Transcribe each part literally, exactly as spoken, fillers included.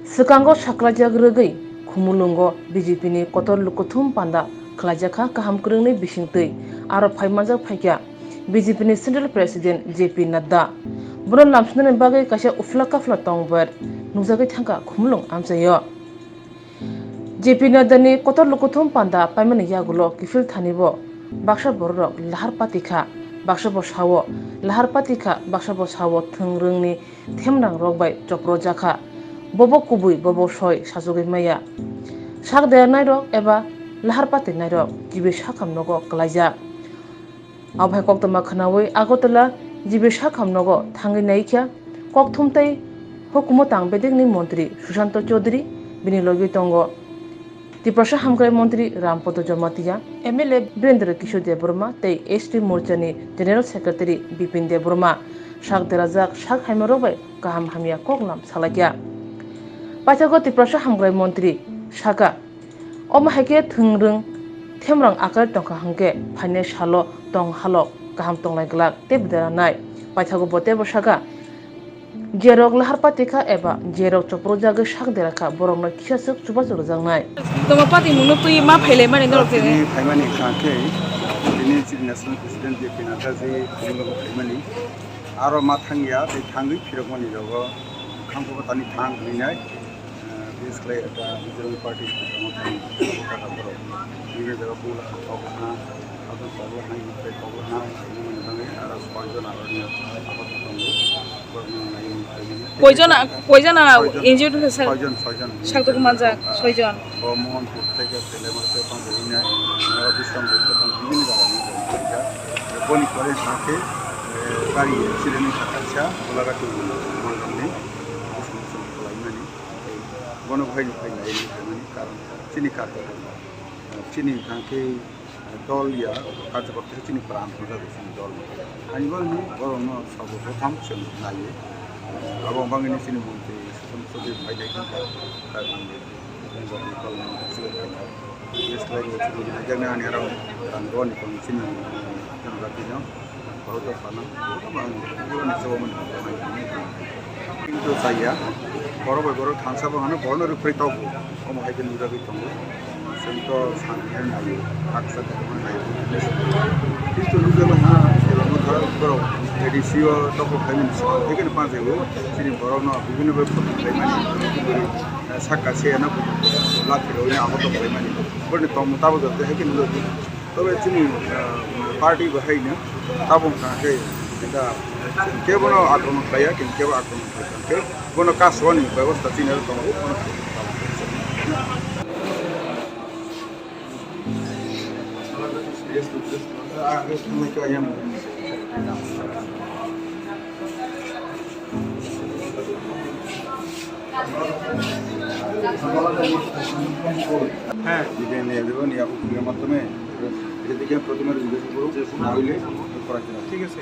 Swkango saklaijak rwgwi Khumulwngo B J P ni kotor lukuthum panda khlaijakha kaham kwrwngni bisingtwi aro phaimanjak phaikha B J P ni Central President J P Nadda. Bono lamsinani bagwi kaisa uphla kaphla tongbar nukjagwi thangkha Khumulwng amchaio. J P Nadda ni kotor lukuthum panda paimani yagulo kiphil thani bo baksa bororok lahar patikha, baksa bo sao lahar patikha, baksa bo sao thwngrwngni themrang rok bai chopro jakha. Bobo kubui, bobo soi sachogwi maya. Sak deranai rok eba lahar patinai rok G B sakham nogo kwlaijak. Abohai koktwma khwnawi Agartala G B sakham nogo thangwi naikha kokthum tei hukumu tang bedekni montri Sushanta Chowdhury bini logi tongo. Tiprasa hamkrai montri Rampada Jamatia, M L A Birendra Kishore Debbarma tei S T Morchani General Secretary Bipin Debbarma sak derajak sak haimarok bai kaham hamya koklam salaikha. Paithago Tiprasa hamkrai montri sakha, omo hai khe thwngrwng themrang akai tongkha hwnkhe phainai salo tong halok kaham tonglai glak tei bwdara nai. Paithago bo teibo sakha, Jerok lahar patikha eba jerok choprojagwi sak derakha, borokno kisa swk chubachu rwjaknai. Tongma patimungno twi ma phailaimani norok tini tini. Phaimani wngkha khe tini Chief National President J P Nadda ji Khumulwngo phaimani. Aro ma thangya tei thangwi phirokmani rogo khangkukgo tani thang hwnwi nai. Bias khlai ekta Mizoram party tongma thang kaka borok. Bini jaga bula kok ha, aboni kok ha, tei kok ha, tei mani bagwi aro soijon aro ni apat tongo. Borokno nai. Koijon, koijon injured wngkha, sir? Soijon, soijon. Sakdok manjak, soijon. Bo Mohanpur theke Telemar tei Panjari nai, aro Bisrampur tei Panjari bini jaga ni thangkha. Boni pore hwnkhe gari accident wngkha kaisa Golaghat mandalni. Bono bai ni phai nai ni phaimani karon chini karjak, chini hwnkhe dol ya karjak khe chini pran thangjago chini dol. Ani bagwi borokno sabo botham chwng naiwi. Abo bagwi chini montri Sushant Chowdhury phai nai wngkha. Yes, like, like, ani arang, arang doni kong sini, yang rapi no, koro to sana, koro to bang, koro ni coba mana, kintu saya, koro bai koro thansa bang ano, koro no rupri tau, omo hai khe nujagwi tongo, sento sanni nai, haksa khe nai, kintu nujagwi ha, koro, koro, A D C o toko khai mani, thik ni panjai o, sini borok no, bibhinno bai photo khai mani, saka se na, lakhi rok ni ahoto khai mani. Borokni tongmung tabuk jora hai khe nukjakgo. Tobe chini, ah, party bo hai no tabuk wngkha khe, kebono akromon khlaiya, kebo akromon khlai kha khe, bono kasoni bebosta chini tongo, bono. হ্যাঁ। যদি আমি এগোবো, নিয়ে আপনি ফোনের মাধ্যমে এটা দেখে প্রথমে জিজ্ঞাসা করুন, না হইলে করা যাবে। ঠিক আছে।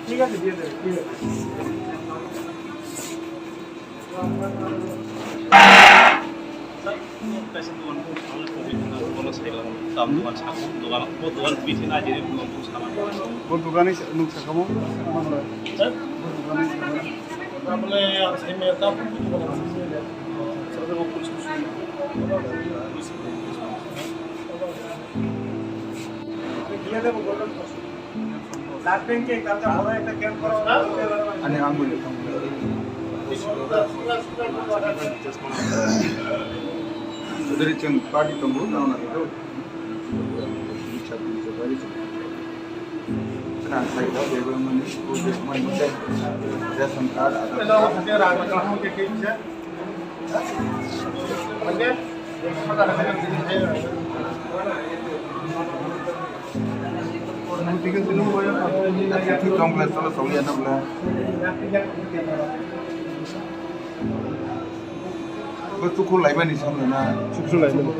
ঠিক আছে, দিয়ে দেবে, ঠিক আছে। Kaisa dogan khe thangwi tongwi thangna bono sai lang tam dogan sakha dogan bo dogan bithi na jeni dogan bo sama. Bo dogan ni nuk sakha mo? Sir? Bo dogan ni sakha. Tabole ang sai me ta. Blood bank-এ কালকে বড় একটা ক্যাম্প করা হবে। Ani ang buli thang. Dari chwng party tongo, nang nang to. Nang sai da bebak mani school bebak mani mate ration card, Aadhaar card. Tong bla solo solo ya na bla. Bo chukhu laimani samla na. Chukhu laimani.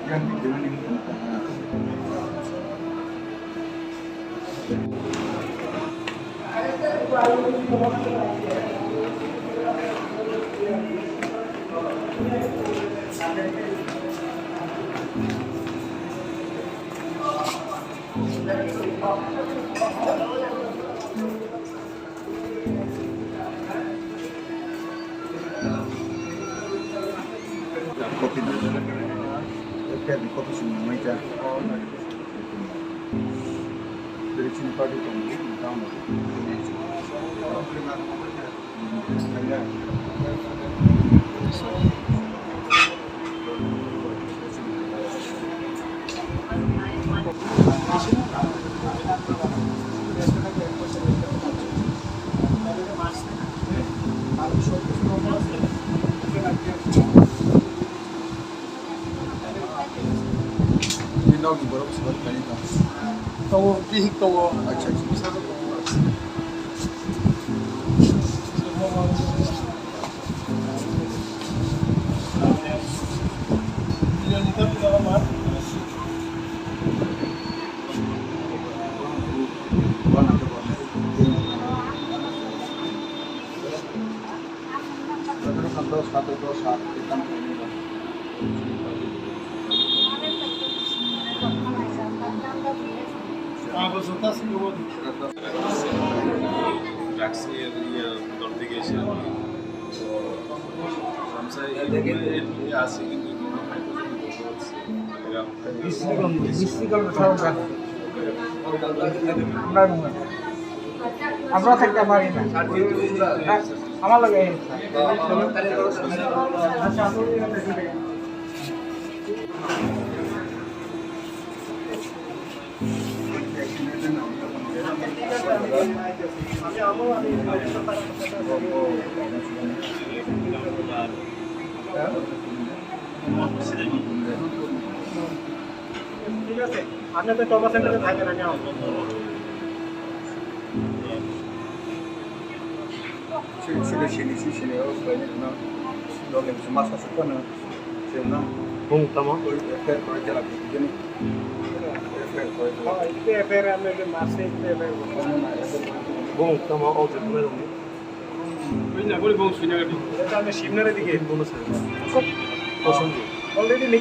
Yang di kemani. Copy na. F I R ni copy sung nang nai ta. Dari chini party tong ni tang mo. Ni nokni borok swbai kani tong. Tongo, bihik tongo. Acha, acha. Drugs-এর ইয়ে, cultivation। তো, আমি চাই এই রকমই আসি, কিন্তু আমরা থাকতে পারি না। আমার লাগে। ঠিক আছে, আপনি তো ট্রমা সেন্টারে থাকেন, আমি আসবো। Sini, sini, sini, sini, sini, oh, banyak, no. Dole, semasa suka, no. Sini, no. Bung tamo? Oi, F I R kore jala, begini. F I R kore jala. Oh, itu F I R, আমি যে মাসে একটু F I R করবো। Bung tamo, oh, jepne dong. Oi, na, boli bung sini, no. Itu আমি সিমনারে দিকে। Bung sa. Kosong di. Already